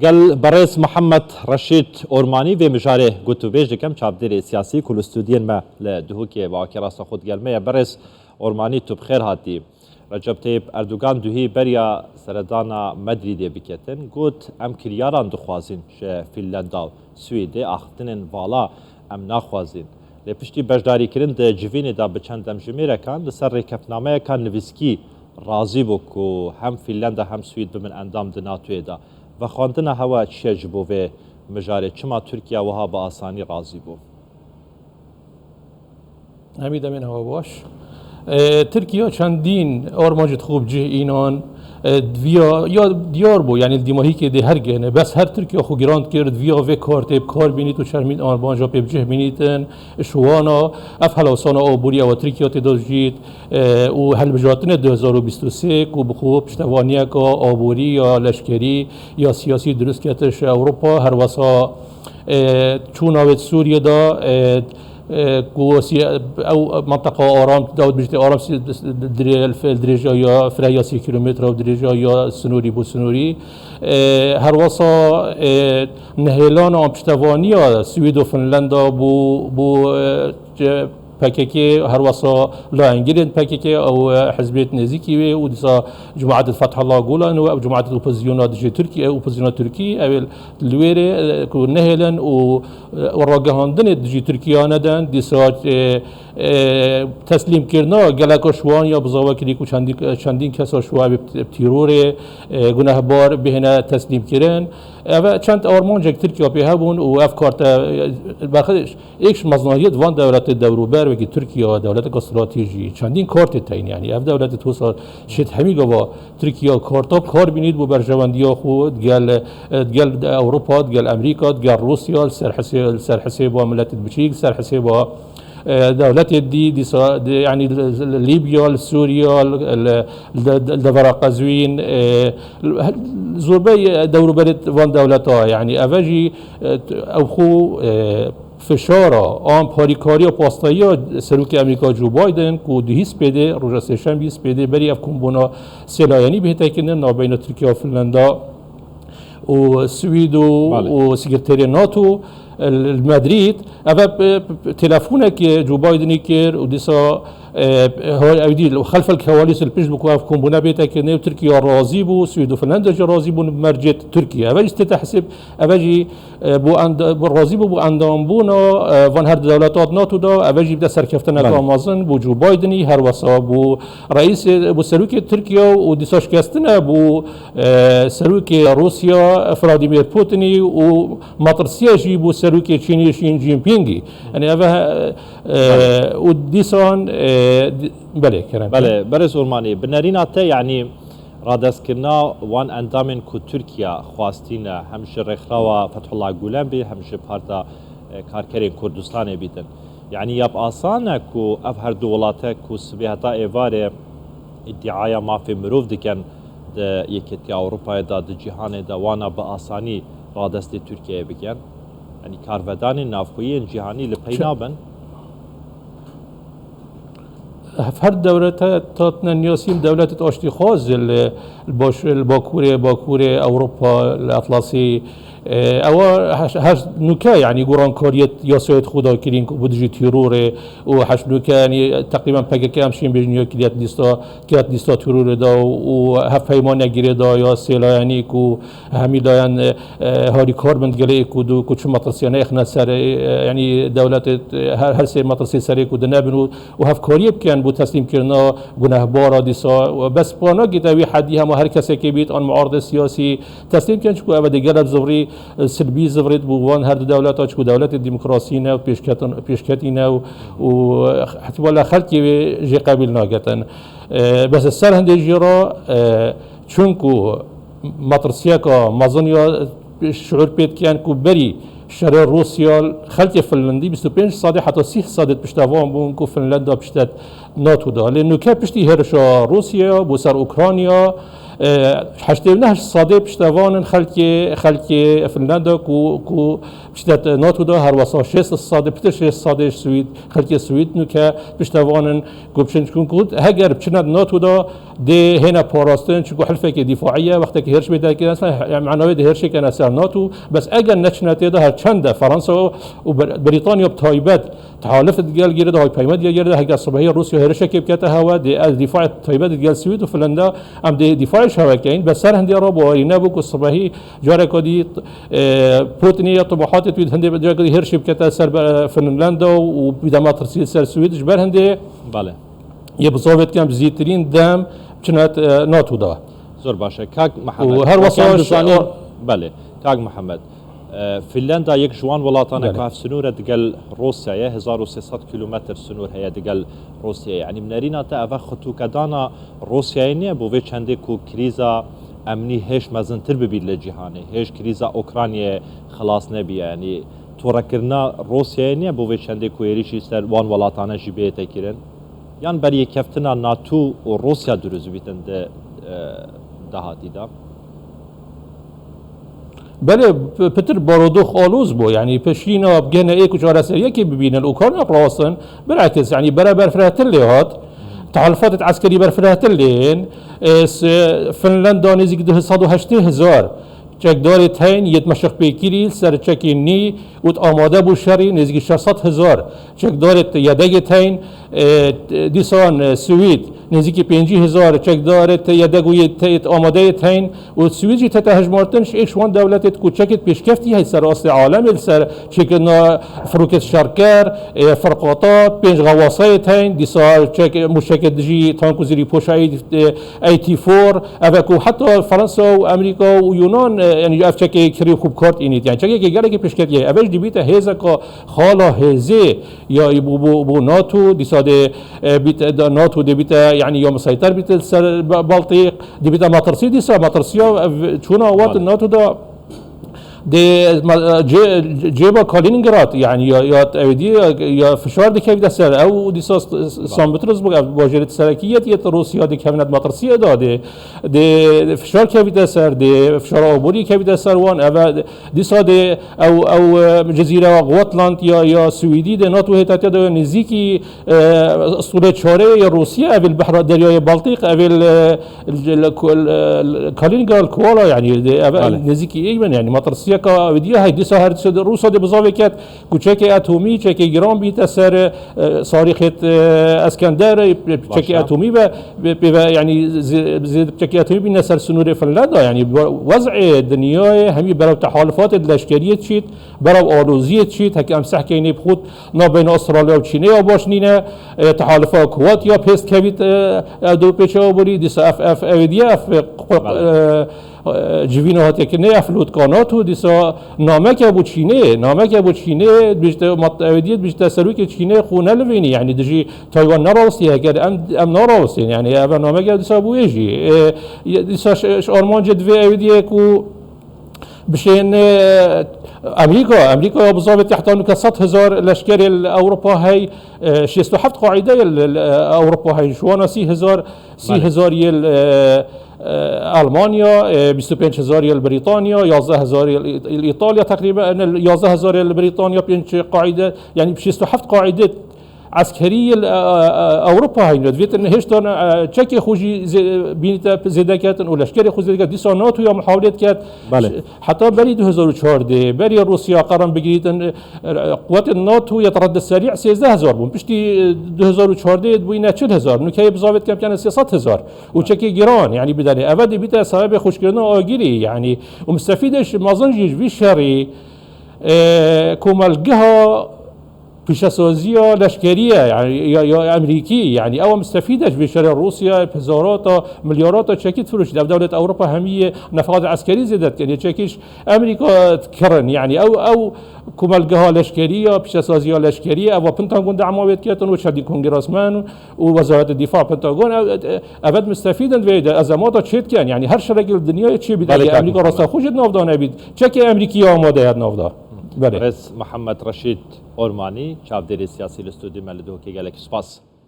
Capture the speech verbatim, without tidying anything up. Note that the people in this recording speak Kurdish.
Gel berêz Mihemed Reşîd Ormanî vê mijarê gotûbêj dikim, çavdêrê siyasî ku li stûdiyên me li Duhokê bi awakî rasta xwe digel me ye. Berêz Ormanî, tu bi xêr hatî. Recep Tayyip Erdogan duhî beriya seredana Madrîdê biketin, got, em kiryaran dixwazîn ji Fînlenda û Swêdê, axiftinên vala em naxwazîn. Lê piştî beşdarîkirin di civînê de bi çend demjimêrekan li ser rêkeftinameyeka nivîskî razî bû ku hem Fînlenda hem Swîd bibin endam di NATOyê de. Vexwendina hewa çi ye ji bo vê mijarê? Çima Tirkiye wiha bi asanî razî bû? Hemî demên hewa baş. E, Tirkiye çendîn armancê xwe bi cih înan, e, viya, ya diyar bû, yanî li dîmahîkê dê her gene. Bes her Tirkiye xwe giran kir, viya vê kartê bi kar bînît û çermîn armanca pê bi cih bînîtin. Şiwana, ev helawsana aborî ewa Tirkiye tê de jît, e, û helbijartinê du hezar û bîst û sê ku bi xwe piştevaniyeka aborî ya leşkerî ya siyasî dirust kete ji Ewropa, her wesa, e, çûna wê di Sûriyê de, e, e, ku si-, ew menteqa aram, dawet bijitê aram si-, dire-, dirêja ya fireya sê kilometre û dirêja ya sinûrî bo sinûrî. E, her wesa, e, nehêlana an piştevaniya Swîd û Finlanda bo, bo, e, P K K, her wesa layengirên P K K, ew, e, hizbêt nêzîkî wê û dîsa Cemaetê Fethullah Gulen û ew cemaetê opozisyona dijî Tirkî, e, opozisyona Tirkî, ew ê li wê rê, e, ku nehêlin û, e, û ragihandinê dijî Tirkiye neden, dîsa, e, e, teslîmkirina geleka şiwan ya bi zava kirî ku çendî-, çendîn kesa şiwa bi tîrorê, e, gunehbar bihêne teslîmkirin. Ev çend armancek Tirkiye pê hebûn û ev karte, e, berxwe Êk ji mezinahiyê di van dewletê dewrûber wekî Tirkiye, dewleteka stratejî, çendîn kartê teyne, yanî ev dewletê wisa şêt hemî gava Tirkiye karta kar bînît bo berjewendiya xwe digel, e, digel Ewropa, digel Amerîka, digel Rûsya, li ser hisê-, li ser hisêba miletê biçîk, li ser hisêba, e, dewletê dî, dîsa, di, yanî li, li Lîbya, li Sûriya, li, li, li de-, li devera Qezwîn, e, li, zorbey dewrûberê van dewleta, yanî eve jî, e, ew xwe, e, fişara an parîkariya pasteyiya Serokê Amerîka Joe Biden ku duhî spêdê, roja sêşembî spêdê berî ev kombûna sêlayanî bihête kirin navbeyna Tirkiye û Finlanda û Swîd û, Belê. û sekreterê NATO li Madrîd. Ev, e, telefonekê Joe Bidenî kir û dîsa, e, ew dî xelfel kewalîs li pişt bû ku ev kombûne bête kirinê û Tirkiye razî bû, Swîd û Finlanda jî razî bûn bi mercê Tirkiye. Ev jî tête hesib, ev jî e, bo enda-, bo razî bû bo endambûna, e, van her du dewletat NATO da, ev jî bide serkeftineka Belê. mezin bo Joe Bidenî, her wesa bo reîsê, bo serokê Tirkiye û dîsa şikestine bo, e, serokê Rûsya Vladimir Putinî û metirsiye jî bo serokê Çînê Xi Jinpingî. Yanî ev, e, e, Belê. û dîsan, e, di-, belê, kerem. Belê, berêz Ormanî, bi nerîna te, yanî, Radestkirina wan endamên ku Tirkiye xwestîne, hem ji Rêxrawa Fethullah Gulen bî, hem ji Parta, e, Karkerên Kurdistanê bîtin. Yanî ya bi asan e ku ev her du welate ku sibê heta êvarê îdiaya mafê mirov dikin di Yekîtiya Ewropayê de, di cîhanê de, wana bi asanî radestê Tirkiyeyê bikin? Yanî karvedanên navxweyî yên cîhanî li pey Çi- nabin? Ev her dewlete tatine niyasî dewletê aştîxwaz li, li baş, li bakurê, bakurê Ewropa, li Atlasî, e, ewa her, her nûke, yanî gorankariyet yasayet xwe da kirîn ku bi dijî terorê û her nûke, yanî teqrîben P K K em şîn bêjin ya kiriyet lîsta, kiriyet lîsta terorê da û hevpeymanê girê da ya sêlayanî ku hemî layan, e, e, harîkar bin gelê ku du, ku çi metirsiyane exne ser, e, yanî dewletê, e, her, her sê metirsiyê serê ku dinebin û, û hevkariyê bikin bo teslîmkirina gunehbara dîsa. Bes pa nagîte wî hedî hema her kesekê bît, an muaridê siyasî teslîm bikin, çiku ev dê gelek zivrî, e, silbî zivrît bo wan her du dewleta, çiku dewletê demokrasî ne û pêşketin-, pêşketî ne û, û, e, ihtimale xelkê wê jê qebîl naketin. E, bes ser hindê jî re, e, Çunku metirsiyeka mezin ya şiûr pê dikin ku berî şerê Rûsya xelkê Finlandî bîst û pênc sedî heta sî sedî piştevan bûn ku Finlanda piştet NATO da. Lê nûke piştî hêrişa Rûsya bo ser Ukrayna, E, heştê û neh sadê piştevan in xelkê, xelkê Finlanda ku, ku piştet NATO da, her wesa şêst sadê, pitir şêst sadê ji Swîd, xelkê Swîd nûke piştevan in ku biçin, çunku heger biçine NATO da dê hêne parastin, çunku hilfekê dîfaî ye, wextekî hêriş bê derkirin, yani manavê dê hêrişê kene ser NATO, bes eger neçine tê de her çend de Fransa û Ber-, Brîtanya bi taybet Tehalif digel girê de, hawî peyme digel girê de, heger sibehî Rûsya hêrişekê bikete hewe, dê ez dîfaê taybet digel Swîd û Finlanda, em dê dîfaê ji hewe keyin. Be ser hindê re bawerî nebû ku sibehî careka dî, e, Putinê ya tubahatê wî hindê careka dî hêrişê bikete ser be-, Finlanda û bîde metirsî ser Swîd ji ber hindê Belê. yê bizavêt kem zîtirîn dem çinet, e, NATO da. Zor baş e. Kak Mihemed, Û her wesa wekî em ş-, dizanîn, o- belê. Kak Mihemed, e, Finlanda yek ji wan welatane Belê. ku hevsinûr e digel Rûsyayê, hezar û sê sed kilometr sinûr heye digel Rûsyayê. Yanî bi nerîna te eve xitûkedana Rûsyayê niye bo vê çendê ku krîza emnî hêj mezintir bibî li cîhanê, hêj krîza Ukraynayê xilas nebiye. Yanî torekirina Rûsyayê niye bo vê çendê ku êrîşî ser wan welatane jî bête kirin. Yan berî yekeftina NATO û Rûsya dirûz bîtin di, e, dahatî de? Belê, p-, pitir barodox aloz bû. Yanî piştîna gene êk û çareseriyekê bibînin û karine rast in. Bilakis, yanî bere berfirehtir lê hat. Tehalifat eskerî berfirehtir lê yên. E, s-, Finlanda nêzîk du sed û heştê hezar çekdarê teyn yê meşqpêkirî li ser çekên nî û amade bû şerî nêzîkî şeş sed hezar çekdarê yedegê teyn, e, dîsan, e, Swîd nêzîkî pêncî hezar çekdarê te yedeg û yê te-, amadeyê teyn û Swîd jî tete hejmartin ji êk ji wan dewletê ku çekêt pêşkeftî hey ser astê alemê li ser çêkirina firokêt şerker, e, firqata, pênc xewasayê teyn, dîsa çek, mûşekê dijî tank û zirî poşayî, e, eighty four, ev e ku heta Fransa û Amerîka û Yunan, e, yanî ev çekê kirî xwe bi kar tînît. Yanî çekekê gelekî pêşketî ye. Ev e jî dibîte hêzeka xala hêzê ya bo, bo, bo NATO, dîsa dê, e, bîte, da NATO dê bîte, yanî ya misayter bîte ser Ba-, Baltîk, dê bîte metirsî dîsa, metirsiya ev çûna wat Belê. NATO da Dê, ma, cê-, cêba Kaliningrad, yanî ya, ya ew dî, ya, ya fişar dikevîte ser ew, dîsa st-, St-, Sankt Petersburg, ev bajêrê serekî yê, yê Rûsya dikevine di metirsiyê de, dê, dê fişar kevîte ser, dê fişar aborî kevîte ser wan, ev e, dîsa dê ew, ew, e, cizîre Gotland ya, ya Swîdî dê NATO hêtatiya de nêzîkî, e, stûlê çarê ya Rûsya, ev ê li behra deryayê Baltîk, ev ê li, Li, li, li, li Kaliningrad Kuala, yanî, de, ev, Belê. nêzîkî ê min, yanî, metirsiyeka ewê diye hey, dîsa her dîsa de Rûsa de bizavê ket ku çekê etomî, çekê giran bîte ser, e, sarîxêt, e, Eskender, e, çekê Başa. etomî ve, ve, ve, yanî, zê-, zê-, çekê etomî bîne ser sinûrê Finlanda, yanî, we-, wez'ê dinyayê hemî berew tehalifatê leşkeriyê çît, berew aloziyê çît, heke em sehkeyê nê bi xwe nabeyna Astralya û Çînê ya baş nîne, e, tehalifa Kuwat ya pêst kevît, e, ev do pêçe aborî, dîsa ev, ev, ev diye, ev, e, qu-, qu-, Belê. e, e, civîna hatiye kirinê, ev lotka NATO, dîsa nameke bo Çînê, nameke bo Çînê, dibêjte mat-, ev diye, dibêjte serokê Çînê xwe nelivênî, yanî dijî Taywan nerawistî, heger em, em narawistîn, yanî ev nameke dîsa bo wê jî. E, ye-, dîsa ş-, ş-, armancê divê ev diye ku Bişên, e, Amerîka, Amerîka ya bizavê tehta nuke sed hezar leşkerê li Ewropa hey, e, şêst û heft qaîde yê li, li Ewropa hey. Ji wana sî hezar, sî hezar yê li, e, e, Almanya, e, bîst û pênc hezar yê li Brîtanya, yazdeh hezar yê li Ît-, Îtalya, teqrîben, e, yazdeh hezar yê li Brîtanya, pênc qaîde, yanî şêst û heft qaîde Eskerî yê li, e, e, e, Ewropa heyne. Divêtin hêşta, e, çekê xwe jî zê-, bînîte zêde ketin û leşkerê xwe zêde ket. Dîsa NATO ya muhawilê diket. Belê. Heta berî du hezar û çardeh, berî Rûsya qeran bigirîtin, e, e, quwetên NATO ya tereddi serî sêzdeh hezar bûn. Piştî, e, du hezar û çardeh bûyîne çil hezar. Nûkeyê bizavêt kem kene sê sed hezar. Û çekê giran, yanî bidanê. Eve dê bîte sebebê xweşkirina agirî, yanî. Û mistefîdê ji mezin jî ji vî şerî, e, komelgeha Pîşesaziya leşkerî ye, yanî ya, ya Amerîkî, yanî ew mistefîd e ji vê şerê Rûsya, hezarata, milyarata çekî difiroşî. Ev dewlet Ewropa hemî yê nefaqet eskerî zêde dikin, yê çekî ji Amerîka dikirin. Yanî ew, ew komelgeha leşkerî ya, pîşesaziya leşkerî ye, ev Pentagon de ema wê diketin û çendî kongrasmen û Wezareta Dîfa Pentagon, ev, ev, ev mistefîd in vê de, ezemata çê dikin. Yanî her şerekî li dinyayê çê bît, Belê, eger kak Amerîka Mihemed. rasta xwe jî di nav de nebît, çekê Amerîkî ya amade ye di nav de. Belê. Rêz Mihemed Reşîd Ormanî, çavdêrê siyasî li stûdyo me li Duhokê, gelek spas.